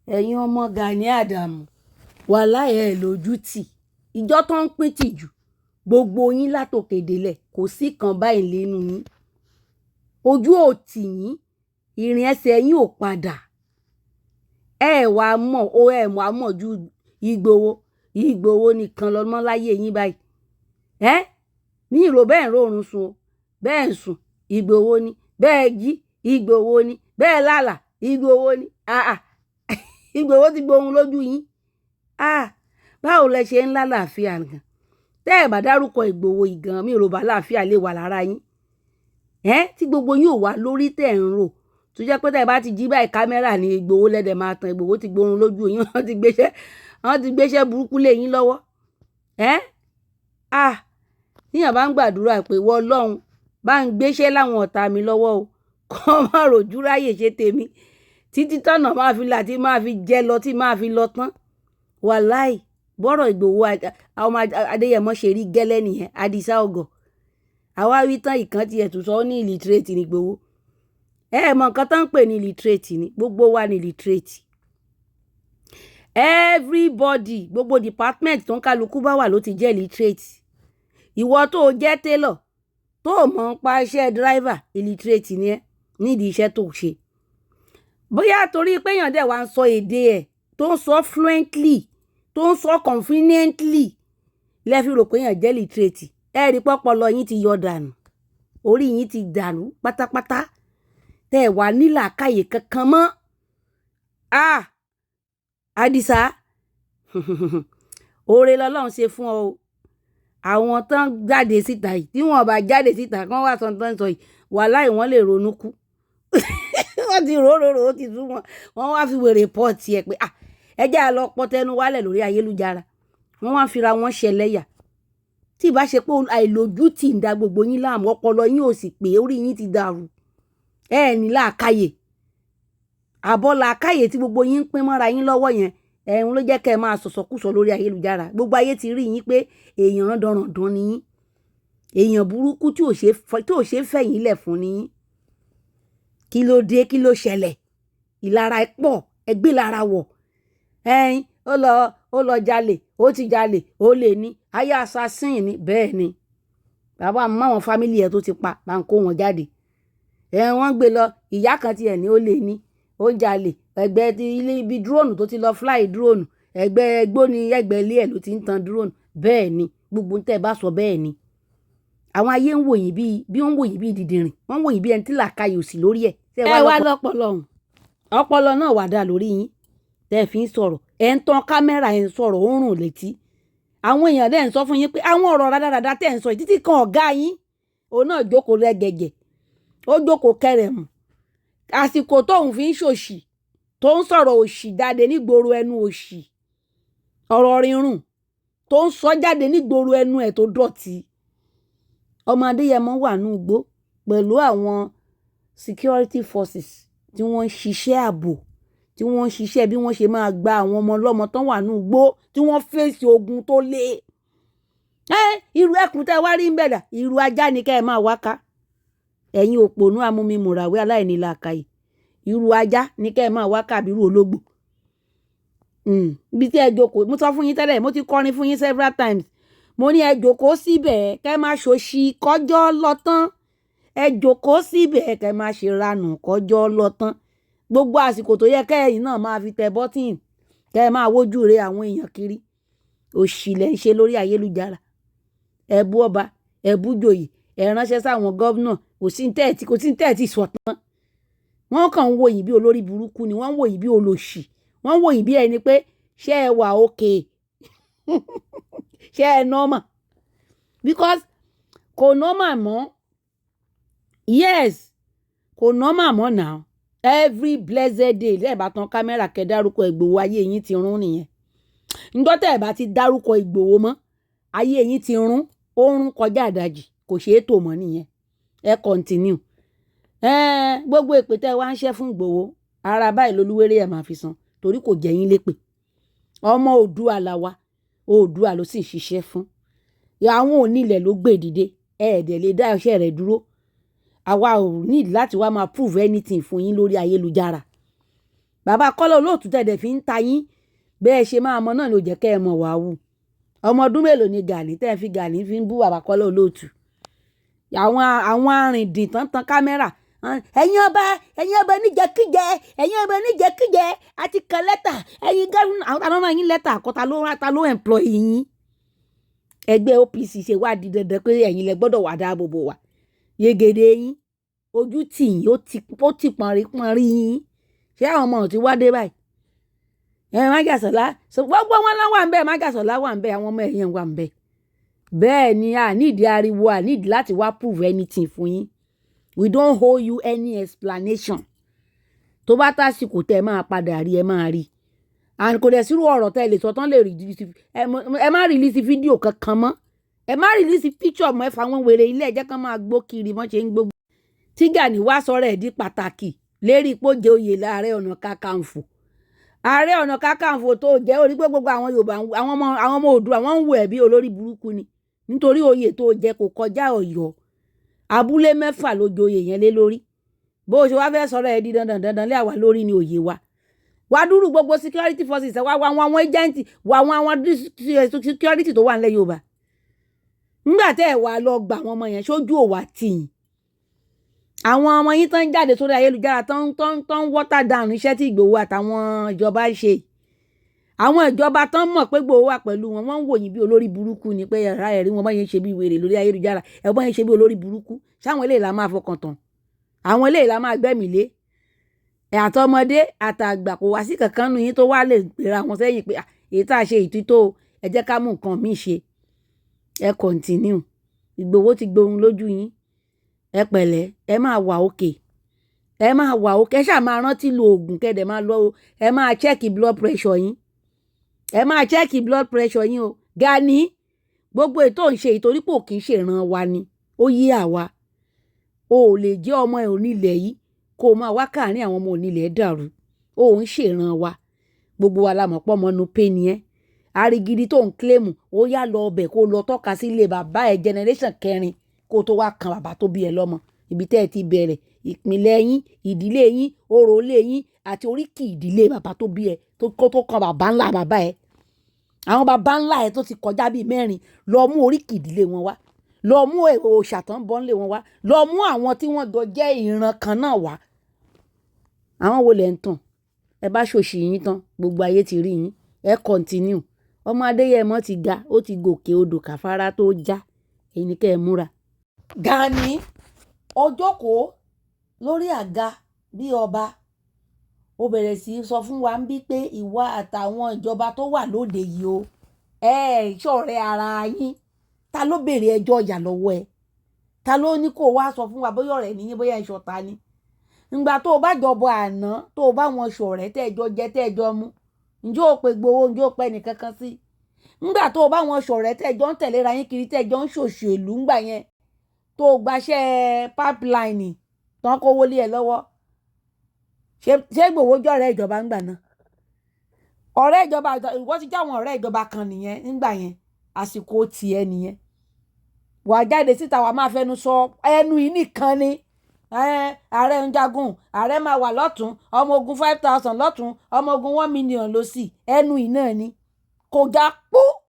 Ẹ̀yin ọmọ Gani Adams, wàláì ẹ̀ lójú tì. Ìjọ tó ń pín tìjú, gbogbo yín látòkè délẹ̀, kò sí kan báyìí nínú yín. Ojú ò tì yín, ìrìn ẹsẹ̀ yín ò padà. Ẹ wàá mọ̀ ó, ẹ wàá mọ̀ ju Ìgbòho. Ìgbòho nìkan lọ́mọ láyé yín báyìí. Ẹ́ mi rò bẹ́ẹ̀ rọrùn sùn o, bẹ́ẹ̀ ń sùn, Ìgbòho ni, bẹ́ẹ̀ jí, Ìgbòho ni, bẹ́ẹ̀ lálàá, Ìgbòho ni. Àà, Ìgbòho ti gbohun lójú yín. Ah, báwo lẹ ṣe ń lálàáfíà gan? Tẹ́ ẹ̀ bá dárúkọ Ìgbòho ìgan, mi rò bá láàfíà lè wà lára yín. Ẹ́ tí gbogbo yín ò wá lórí tẹ̀ ń rò, tó jẹ́ pé tẹ́ ẹ bá ti jí báyìí, kámẹ́rà ní Ìgbòho lẹ́dẹ̀ máa tan. Ìgbòho ti gbohun lójú yín, wọ́n ti gbéṣẹ́ burúkú lé yín lọ́wọ́. Ẹ́ ah, tíyàn bá ń gbàdúrà pé wọ́n Ọlọ́run bá ń gbéṣẹ́ láwọn ọ̀tá mi lọ́wọ́ o, kọ́ má rojú ráyè ṣe tèmi títí tọ̀nà máa fi là tí máa fi jẹ lọ tí máa fi lọ tán. Wàláì, bọ́rọ̀ Ìgbòho ọmọ Adéyẹmọ ṣe rí gẹ́lẹ́ nìyẹn. Àdìsá ọgọ̀ àwa wí tán, ìkan tiẹ̀ tún sọ ó ní illiterate ní Ìgbòho. Ẹ ẹ mọ nǹkan tó ń pè ní illiterate ni? Gbogbo wa ní illiterate, everybody. Gbogbo department tó ń kálukú bá wà ló ti jẹ́ illiterate. Ìwọ tó o jẹ́ tailor tó o mọ̀ ń pa iṣẹ́ driver, illiterate ni ẹ́ nídìí iṣẹ́ tó o ṣe. Bóyá torí pé èèyàn dẹ̀ wá ń sọ èdè ẹ̀, tó ń sọ fluently, tó ń sọ conveniently, lẹ́ fi rò pé èèyàn jẹ́ illiterate. Ẹ rí pọ́pọ́lọ yín ti yọ dànù, orí yín ti dàrú pátápátá, tẹ́ ẹ wà nílàákàyè kankan mọ́. Ah, Àdìsá, oore lọ́lọ́run ṣe fún ọ o. Àwọn tán jáde síta yìí, tí wọ́n bá jáde síta kán wá sọ tán sọ yìí, wàláì wọ́n lè ronú kú. Wọ́n ti rò rò rò, ó ti sú wọn, wọ́n wá fi wèrè pọ̀ tiẹ̀ pé ah, ẹ jẹ́ á lọ pọ́tẹ́nu wálẹ̀ lórí ayélujára. Wọ́n wá fira wọn ṣẹlẹ́yà. Tí ìbá ṣe pé àìlójútì ń da gbogbo yín láàmú, ọpọlọ yín ò sì pé, orí yín ti dàrú, ẹ ní làákàyè. Àbọ̀ làákàyè tí gbogbo yín ń pín mọ́ra yín lọ́wọ́ yẹn, ẹ̀hún ló jẹ́ kẹ́ ẹ máa sọ̀sọ̀kúsọ lórí ayélujára. Gbogbo ayé ti rí yín pé èèyàn rándanràndan ni yín, èèyàn burúkú tí ò ṣe fẹ̀yìn lẹ̀ fún ni yín. Kí ló dé? Kí ló ṣẹlẹ̀? Ìlara ẹ pọ̀, ẹ gbé lára wọ̀. Ẹ̀yin ó lọ jalè, ó ti jalè, ó lè ní ayé assassin ni. Bẹ́ẹ̀ ni bàbá máwọn family ẹ̀ tó ti pa bá ń kó wọn jáde. Ẹ̀ wọ́n gbé lọ, ìyá kan tiẹ̀ ní ó lè ní ó ń jalè, ẹgbẹ́ ti ilé ibi drone tó ti lọ fly drone, ẹgbẹ́ ẹgbó ni, ẹgbẹ́ ilé ẹ̀ ló ti ń tan drone. Bẹ́ẹ̀ ni gbogbo tẹ́ ẹ bá sọ, bẹ́ẹ̀ ni àwọn ayé ń wò yín bí wọ́n ń wò yín bíi dìdìrìn, wọ́n ń wò yín bí ẹni tí làákàyè ò sí lórí ẹ̀. Ẹ wá lọ́pọlọ ọ̀hún, ọpọlọ náà wà dá lórí yín tẹ́ ẹ fi ń sọ̀rọ̀. Ẹ̀ ń tan kámẹ́rà, ẹ̀ ń sọ̀rọ̀, ó ń rùn létí. Àwọn èèyàn dẹ̀ ń sọ fún yín pé àwọn ọ̀rọ̀ rádaràda tẹ́ ẹ̀ ń sọ yìí, títí kan ọ̀gá yín, òun náà jókòó rẹ́gẹ̀gẹ̀, ó jókòó kẹrẹ̀mù. Àsìkò tóun fi ń ṣòṣì, tó ń sọ̀rọ̀ òṣì jáde nígboro ẹnu, òṣì, ọ̀rọ̀ rírùn tó ń sọ jáde nígboro ẹnu ẹ̀ tó dọ̀tí. Ọmọ Adéyẹmọ wà ní igbó pẹ̀lú àwọn security forces tí wọ́n ń ṣiṣẹ́ ààbò, tí wọ́n ń ṣiṣẹ́ bí wọ́n ṣe máa gba àwọn ọmọ ọlọ́mọ tán wà ní igbó, tí wọ́n fèsì ogun tó le. Ẹ irú ẹkùn tẹ́ wá rí ń bẹ̀dà, irú ajá ni kẹ́ ẹ máa wá ká. Ẹ̀yin òpònú amúmimùràwé aláìnílàákàyè, irú ajá ni kẹ́ ẹ máa wá ká, àbí irú ológbò ibi tí ẹ jókòó. Mo sọ fún yín tẹ́lẹ̀, mo ti kọrin fún yín several times. Mo ní ẹ jókòó síbẹ̀ kẹ́ máa ṣòṣì kọjọ́ lọ tán, ẹ jókòó síbẹ̀ kẹ́ máa ṣe ranù kọjọ́ lọ tán. Gbogbo àsìkò tó yẹ kẹ́yìn náà máa fi tẹ button, kẹ́ ẹ máa wojú re àwọn èèyàn kiri, òṣì lẹ̀ ń ṣe lórí ayélujára. Ẹ bú ọba, ẹ bú joyè, ẹ ránṣẹ́ sáwọn gómìnà, kò sí tẹ́ẹ̀tì sọ tán. Wọ́n kàn ń wò yín bí olórí burúkú ni, wọ́n ń wò yín bí olòṣì, wọ́n ń wò yín bí ẹni pé ṣé ẹ wà okay, ṣé ẹ normal? Because kò normal mọ́. Yes, kò normal mọ́ now. Every blessed day lẹ́ẹ̀ bá tan kámẹ́rà kẹ́ dárúkọ Ìgbòho, ayé yín ti rún nìyẹn. Ǹjọ́ tẹ́ ẹ̀ bá ti dárúkọ Ìgbòho mọ́, ayé yín ti rún, ó rún kọjá àdájì, kò ṣeé tò mọ́ nìyẹn. Ẹ continue gbogbo èpè tẹ́ ẹ wá ń ṣẹ́ fún Ìgbòho, ara báyìí lolúwéré ẹ̀ máa fi san, torí kò jẹ́ yín lépè. Ọmọ Oòduà làwa, Oòduà ló sì ń ṣiṣẹ́ fún. Àwọn onílẹ̀ ló gbé dìde, ẹ ẹ̀ dẹ̀ lè dá iṣẹ́ rẹ̀ dúró. Àwa ò need láti wá máa prove anything fún yín lórí ayélujára. Bàbá Kọ́lá Olóòtú tẹ̀dẹ̀ fi ń ta yín bẹ́ẹ̀ ṣe máa mọ náà ni ò jẹ́ kẹ́ ẹ mọ̀ wá wù. Ọmọ ọdún mélòó ni Gani tẹ́ fi Gani fi ń bú bàbá Kọ́lá Olóòtú? Àwọn arìndìn tán tan kámẹ́rà, ẹ̀yin ọba, ẹ̀yin ọba níjẹkíjẹ, ẹ̀yin ọba níjẹkíjẹ, àti kan lẹ́tà, ẹ̀yin gẹ́rù àwọn náà yín lẹ́tà àkọ́ta ló ta ló employ yín. Ẹgbẹ́ OPC ṣe wá di dandan pé ẹ̀yin lẹ gbọ́dọ̀ wà dáàbò bò wá. Yegede yín, ojú tì yín, ó ti pọnrí pọnrí yín. Ṣé àwọn ọmọ ti wá dé báyìí? Ẹ májàsọ́lá, gbogbo wọn lọ wà ń bẹ̀, májàsọ́lá wà ń bẹ̀, àwọn ọmọ ẹ̀yìn wà ń bẹ̀. Bẹ́ẹ̀ ni, a nídìí ariwo, a nídìí láti wá prove anything fún yín. We don't owe you any explanation. Tó bá tásìkò tẹ́ ẹ máa padà rí, ẹ máa rí. And kò dẹ̀ sírú ọ̀rọ̀ tẹ́ ẹ lè sọ tán lè rí. Ẹ má release fídíò kankan mọ́, ẹ má release picture mọ́. Ẹ fà wọ́n wèrè ilé ẹ̀jẹ̀ kan máa gbó kiri wọ́n ṣe ń gbó. Tí Gani wá sọ̀rọ̀ ẹ̀ di pàtàkì lérí ìpòjẹ́ oyè láàrẹ ọ̀nà kakanfò, Ààrẹ Ọ̀nà Kakanfò tó jẹ́ orí pé gbogbo àwọn Yorùbá, àwọn ọmọ Oòduà, wọ́n ń wò ẹ́ bí olórí burúkú ni, nítorí oyè tó jẹ kò kọjá Ọ̀yọ́. Abúlé mẹ́fà ló joyè yẹn lé lórí. Bó o ṣe wá fẹ́ sọ̀rọ̀ ẹ̀ di dandan dandan lé àwa lórí ni òye wa. Wá dúró, gbogbo security forces wá wá àwọn agent wá àwọn security tó wà nílẹ̀ Yorùbá. Nígbà tẹ́ ẹ̀ wá lọ gbà àwọn ọmọ yẹn sójú òwà tìyìn, àwọn ọmọ yín tán jáde sórí ayélujára tán water down iṣẹ́ tí Ìgbòho àtàwọn ìjọba ń ṣe. Àwọn ìjọba tán mọ̀ pé Ìgbòho wà pẹ̀lú wọn, wọ́n ń wò yín bí olórí burúkú ni, pé ẹ̀rá ẹ̀rí wọn bá yẹn ṣe bí wèrè lórí ayélujára, ẹ̀ bá yẹn ṣe bí olórí burúkú. Sáwọn eléyìí la máa fọkàn tán? Àwọn eléyìí la máa gbẹ́mìí lé? Ẹ̀ àtọmọdé àtàgbà, kò wá sí kankan nu yín tó wá lè gbéra wọn sẹ́yìn pé èyí tá a ṣe ìtútó, ẹ jẹ́ ká mú nǹkan míì ṣe. Ẹ continue. Ìgbòho ti gbohun lójú yín. Ẹ pẹ̀lẹ́, ẹ máa wà òkè, ẹ máa wà òkè. Ẹ ṣáà máa rántí lo oògùn kẹ́dẹ̀ máa lọ. Ẹ máa check blood pressure yín, ẹ máa check blood pressure yín o. Gani, gbogbo ètò ń ṣe ìtorí pò kì í ṣèràn wa ni ó yé àwa. O ò lè jẹ́ ọmọ ẹ̀ onílẹ̀ yìí kó o máa wá káàárín àwọn ọmọ onílẹ̀ dàrú. O ò ń ṣèràn wa. Gbogbo wa la mọ̀ pọ́ ọmọ nu pé ni ẹ́. Arigidi tó ń claim, ó yá, lọ ọbẹ̀ kó lọ tọ́ka sí ilé bàbá ẹ̀, generation kẹrin, kó tó wá kan bàbá tó bí ẹ lọ́mọ, ibi tẹ́ ẹ ti bẹ̀rẹ̀, ìpìlẹ̀ yín, ìdílé yín, orò ilé yín àti oríkì ìdílé bàbá tó bí ẹ, kó tó kan bàbá ńlá bàbá ẹ. Àwọn bàbá ńlá ẹ tó ti kọjá bíi mẹ́rin, lọ mú oríkì ìdílé wọn wá, lọ mú òòṣà tán bọ́ ńlé wọn wá, lọ mú àwọn tí wọ́n jọ jẹ́ ìran kan náà wá. Àwọn wo lẹ̀ ń tàn? Ẹ bá ṣòṣì yín tán, gbogbo ayé ti rí yín. Ẹ continue. Ọmọ Adéyẹmọ ti ga, ó ti gòkè odò kàfárá tó já. Èyí ni kẹ́ ẹ múra. Gani, ó jókòó lórí àga bí ọba, ó bẹ̀rẹ̀ sí í sọ fún wa ń bí pé ìwọ àtàwọn ìjọba tó wà lóde yìí o, ẹ ṣọ̀rẹ́ ara yín. Ta ló béèrè ẹjọ́ ìyà lọ́wọ́ ẹ? Ta ló ní kó wá sọ fún wa bóyá ọ̀rẹ́ nìyí, bóyá ìṣọ̀ta ni? Ǹgbà tó o bá jọbọ àná, tó o bá wọn ṣọ̀rẹ́, tẹ́ ẹ jọ jẹ, tẹ́ ẹ jọ mu, ǹjẹ́ o pe Gbowó? Ǹjẹ́ o pe ẹnìkankan sí? Ńgbà tó o bá wọn ṣọ̀rẹ́, tẹ́ ẹ jọ ń tẹ̀léra yín kiri, tẹ́ ẹ jọ ń ṣòṣèlú, ńgbà yẹn tó o gbaṣẹ́ pipeline tán, kówó lé ẹ lọ́wọ́, ṣé Ìgbòho jọ̀rẹ́ ìjọba ńgbà náà? Ọ̀rẹ́ ìjọba, ìwọ ti jáwọn ọ̀rẹ́ ìjọba kan nìyẹn ńgbà yẹn. Àsìkò tiẹ̀ nìyẹn. Wà á jáde síta, wà á máa fẹnu sọ ẹnu yìí nìkan ni. Ààrẹ ń jagun, ààrẹ máa wà lọ́tún, ọmọ ogun 5,000 lọ́tún, ọmọ ogun 1 million lọ sí ẹnu yìí náà ni kò já pú.